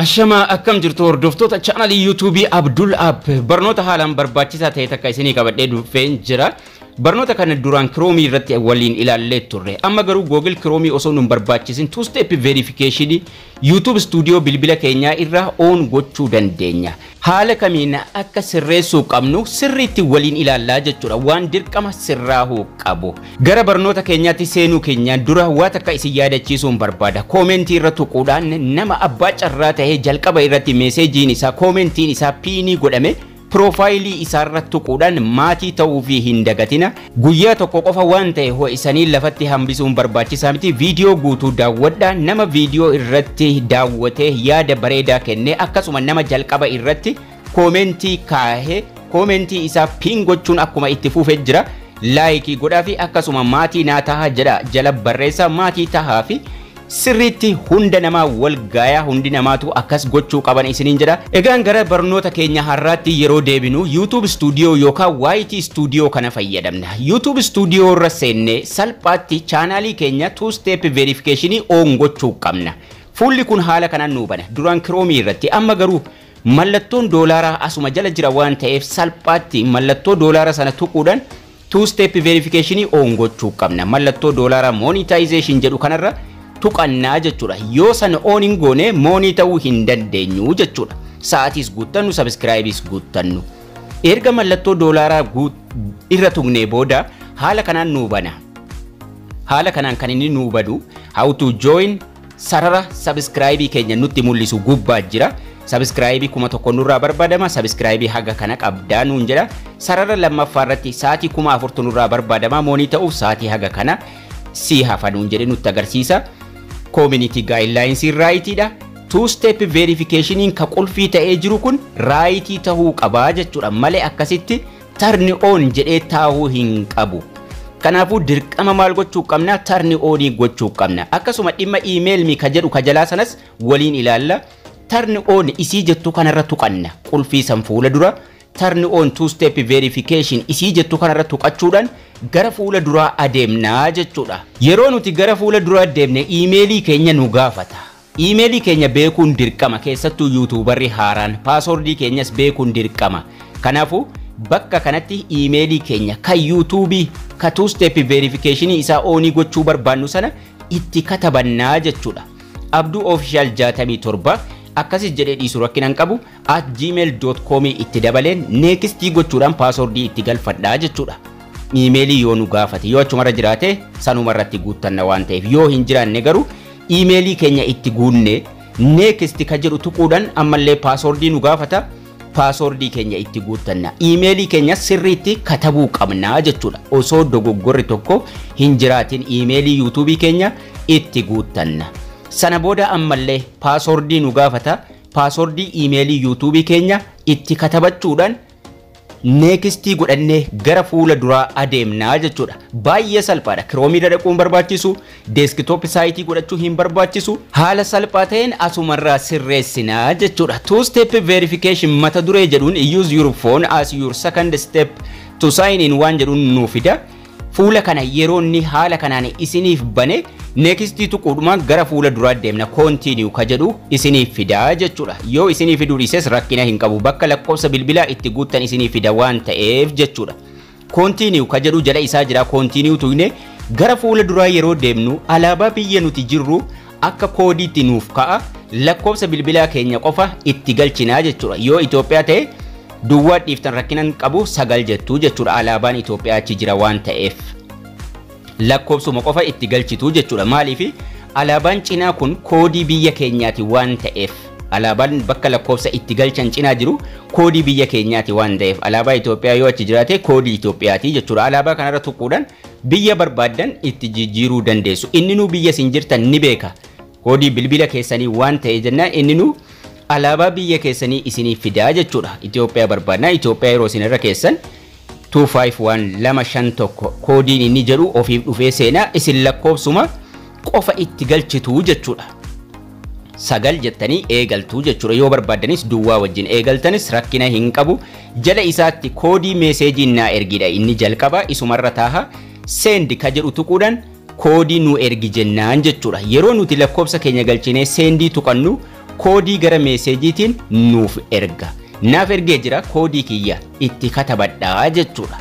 Ashamaa, akkam jirtu hordoftoota chaanalii YouTubeii Abdul App? Barnoota haalaan barbaachisaa ta'e takka isinii qabadhee dhufeen jira. Barnoota kana duraan Chromeii irratti waliin ilaallee turre. Amma garuu Google Chromeii osoo nun barbaachisin two step verification YouTube Studio bilbila keenyaa irraa on gochuu dandeenya. Haala kamiin akka sirreessuu qabnu sirriitti waliin ilaallaa jechuudha. Waan dirqama sirraahuu qabu. Gara barnoota keenyaatti seenuu keenya dura waa takka isin yaadachiisuun barbaada. Commentii irra tuquudhaan nama abbaa carraa ta'ee jalqaba irratti messageiin isaa, commentiin isaa pinii godhame, profileii isaarra tuquudhaan maatii ta'uu fi hin dagatina. Guyyaa tokko qofa waan ta'e ho'isanii lafatti hambisuun barbaachisaa miti. Viidiyoo guutuu daawwadhaa. Nama viidiyoo irratti daawwatee yaada bareedaa kennee, akkasuma nama jalqaba irratti commentii kaahee commentii isaa pin gochuun akkuma itti fufee jira. Likeii godhaa fi akkasuma maatii naa tahaa jedha jala barreessaa, maatii tahaa fi sirriitti hunda namaa wal gaayaa, hundi namaatu akkas gochuu qaban isiniin jedha. Egaan gara barnoota keenya har'aatti yeroo deebinu YouTube Studio yookaan YT Studio kana fayyadamna. YouTube Studio irra seennee salphaatti chaanaalii keenya two step verification on gochuu qabna. Fuulli kun haala kanaan nuu bana. Duraan Chromeii irratti, amma garuu mallattoon doolaaraa asuma jala jira waan ta'eef salphaatti mallattoo doolaaraa sana tuquudhaan two step verification on gochuu qabna. Mallattoo doolaaraa monetization jedhu kanarra tuqannaa jechuudha. Yoo sana on hin goone money ta'uu hin dandeenyu jechuudha. Sa'aatiis guuttannu, subscribeiis guuttannu. Erga mallattoo doolaaraa irra tuqnee booda haala kanaan nuu bana. Haala kanaan kan inni nuu badu, how to join sarara subscribeii keenya nutti mul'isu gubbaa jira. Subscribeii 1000 nurraa barbaadama. Subscribeii haga kana qabdaa nuun jedha. Sarara lammaffaa irratti sa'aatii 4000 nurraa barbaadama. Money ta'uuf sa'aatii haga kana si hafa nuun jedhe nutti agarsiisa. Community guidelines rightiidha. Two step verificationin ka qulfii ta'ee jiru kun rightii tahuu qabaa jechuudha malee akkasitti turn on jedhee taa'uu hin qabu. Kanaafuu dirqama maal gochuu qabna? Turn onii gochuu qabna. Akkasuma dhimma email me ka jedhu ka jalaa sanas waliin ilaalla. Turn on isii jettu kanarra tuqanna. Qulfii san fuula dura turn on two step verification isii jettu kanarra tuqachuudhaan gara fuula duraa adeemnaa jechuudha. Yeroo nuti gara fuula duraa adeemne emailii keenya nu gaafata. Emailii keenya beekuun dirqama, keessattuu YouTuberri haaraan passwordii keenyas beekuun dirqama. Kanaafuu bakka kanatti emailii keenya kan YouTubeii ka two step verification isaa onii gochuu barbaannu sana itti katabannaa jechuudha. Abduu Official 67 akkasis jedhee dhiisu rakkina hin qabu, @gmail.com itti dabaleen nextii gochuudhaan passwordii itti galfadhaa jechuudha. Emailii yoo nu gaafate, yoo achumarra jiraate sanumarratti guuttanna waan ta'eef, yoo hin jiraanne garuu emailii keenya itti guunne next ka jedhu tuquudhaan ammallee passwordii nu gaafata, passwordii keenya itti guuttanna. Emailii keenya sirriitti katabuu qabnaa jechuudha. Osoo dogoggorri tokko hin jiraatin emailii YouTubeii keenya itti guuttanna. Sana booda ammallee passwordii nu gaafata. Passwordii emailii YouTubeii keenya itti katabachuudhaan nextii godhannee gara fuula duraa adeemnaa jechuudha. Baay'ee salphaadha. Chromeii irra dhaquun barbaachisu, desktop siteii godhachuu hin barbaachisu. Haala salphaa ta'een asumarraa sirreessinaa jechuudha. Two step verification mata duree jedhuun "Use your phone as your second step to sign in" waan jedhuun nuu fida. Fuula kana yeroo inni haala kanaan isiniif bane nextii tuquudhumaan gara fuula duraa deemna, continue ka jedhu isiniif fidaa jechuudha. Yoo isiniif fiduu dhiises rakkina hin qabu, bakka lakkoofsa bilbilaa itti guuttan isiniif fida waan ta'eef jechuudha. Continue ka jedhu jala isaa jira, continue tuqne gara fuula duraa yeroo deemnu alaabaa biyya nuti jirru akka koodiitti nuuf ka'a, lakkoofsa bilbilaa keenya qofa itti galchinaa jechuudha. Yoo Itoophiyaa ta'e duwwaa dhiiftan rakkinan qabu, 9 jettuu jechuudha, alaabaan Itoophiyaa achi jira waan ta'eef. Lakkoofsuma qofa itti galchituu jechuudha. Maaliif? Alaabaan cinaa kun koodii biyya keenyaati waan ta'eef. Alaabaan bakka lakkoofsa itti galchan cinaa jiru koodii biyya keenyaati waan ta'eef, alaabaa Itoophiyaa yoo achi jiraate koodii Itoophiyaati jechuudha. Alaabaa kanarra tuquudhaan biyya barbaaddan itti jijjiiruu dandeessu. Inni nuu biyya isin jirtan ni beeka. Koodii bilbila keessanii waan ta'e jennaan inni nuu alaabaa biyya keessanii isiniif fidaa jechuudha. Itoophiyaa barbaadna. Itoophiyaa yeroo isin irra keessan 251251 koodiin inni jedhu ofiif dhufee seenaa, isin lakkoofsuma qofa itti galchituu jechuudha. 9 jettanii eegaltuu jechuudha. Yoo barbaaddanis duwwaa wajjin eegaltanis rakkina hin qabu. Jala isaatti koodii messageiin naa ergidha, inni jalqaba isumarra taaha. Send ka jedhu tuquudhaan koodii nu ergi jennaan jechuudha. Yeroo nuti lakkoofsa keenya galchinee sendii tuqannu Koodii gara meeseejiitiin nuuf erga. Naaf ergee jira, koodii kiyya itti katabadhaa jechuudha.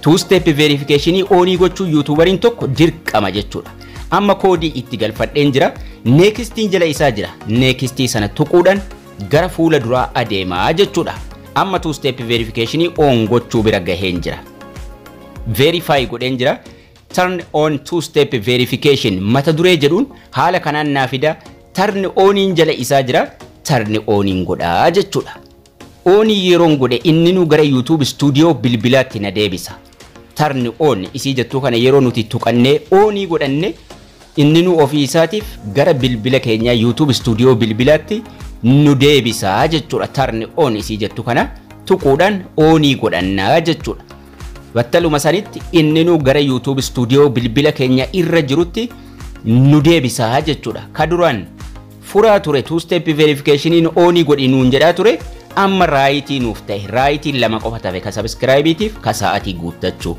Two step verification on gochuu YouTuberiin tokko dirqama jechuudha. Amma koodii itti galfadheen jira. Nextiin jala isaa jira. Nextii sana tuquudhaan gara fuula duraa adeemaa jechuudha. Amma two step verification on gochuu bira gaheen jira. Verify godheen jira. Turn on two step verification mata duree jedhuun haala kanaan naa fida. Turn oniin jala isaa jira. Turn oniin godhaa jechuudha. On yeroon godhe inni nu gara YouTube Studio bilbilaatti na deebisa. Turn on isii jettuu kana yeroo nuti tuqannee on godhanne, inni nu ofii isaatiif gara bilbila keenyaa YouTube Studio bilbilaatti nu deebisaa jechuudha. Turn on isii jettu kana tuquudhaan on godhannaa jechuudha. Battaluma sanitti inni nu gara YouTube Studio bilbila keenya irra jirutti nu deebisaa jechuudha. Ka duraan furaa ture, two step verificationin on godhi nuun jedhaa ture, amma right nuuf ta'e. Rightiin lama qofa tafe, ka subscribeiitiif ka sa'atii guuttachuu.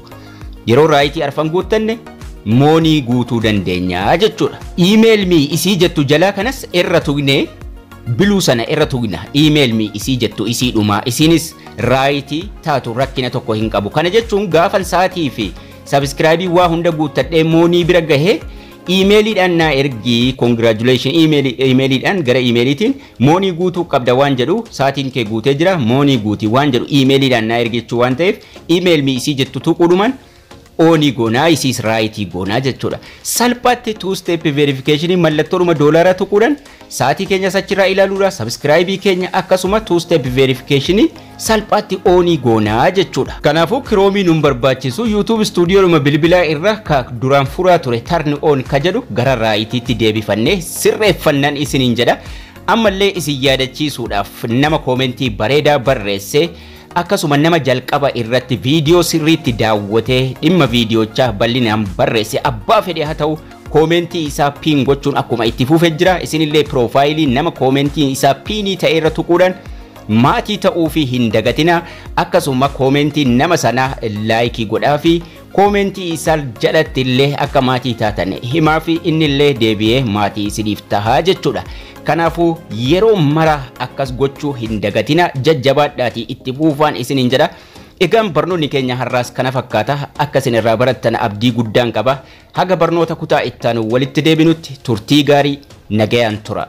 Yeroo right arfan guuttanne money guutuu dandeenya jechuudha. Email me isii jettu jalaa kanas irra tuqnee, biluu sana irra tuqna. Email me isii jettu isii dhumaa isinis right taatu rakkina tokko hin qabu. Kana jechuun gaafan sa'atii fi subscribe waa hunda guuttadhee money bira gahee, iimeeliidhaan naa ergii congratulation, iimeeliidhaan gara iimeeliitiin money guutuu qabda waan jedhu, sa'atiin kee guutee jira, money guutii waan jedhu iimeeliidhaan naa ergi jechuu waan ta'eef, email me isii jettu tuquudhumaan on goonaa, isiis right goonaa jechuudha. Salphaatti two step verification mallattoodhuma doolaaraa tuquudhaan sa'aatii keenya achirraa ilaaluudha, subscribe keenya akkasuma two step verification salphaatti on goonaa jechuudha. Kanaafuu Chrome nun barbaachisu, YouTube Studio bilbilaa irra ka duraan furaa ture turn on ka jedhu gara rightiitti deebifannee sirreeffannaan isiniin jedha. Ammallee isin yaadachiisuudhaaf, nama comment bareedaa barreesse, akkasuma nama jalqaba irratti viidiyoo sirriitti daawwatee dhimma viidiyochaa bal'inaan barreesse, abbaa fedhe haa ta'u, comment isaa pin gochuun akkuma itti fufee jira. Isinillee profile nama commentiin isaa pin ta'e irra tuquudhaan maatii ta'uu fi hin dagatina. Akkasuma comment nama sanaa like godhaa fi comment isaa jalatti illee akka maatii taatan himaa fi innillee deebi'ee maatii isiniif tahaa jechuudha. Kanaafuu yeroo mara akkas gochuu hin dagatina, jajjabaadhaatii itti fuufaan isiniin jedha. Egaan barnoonni keenya har'aas kana fakkaata. Akka isin irraa barattan abdii guddaan qaba. Haga barnoota kutaa ittaanu walitti deebinutti turtii gaarii, nagayaan tura.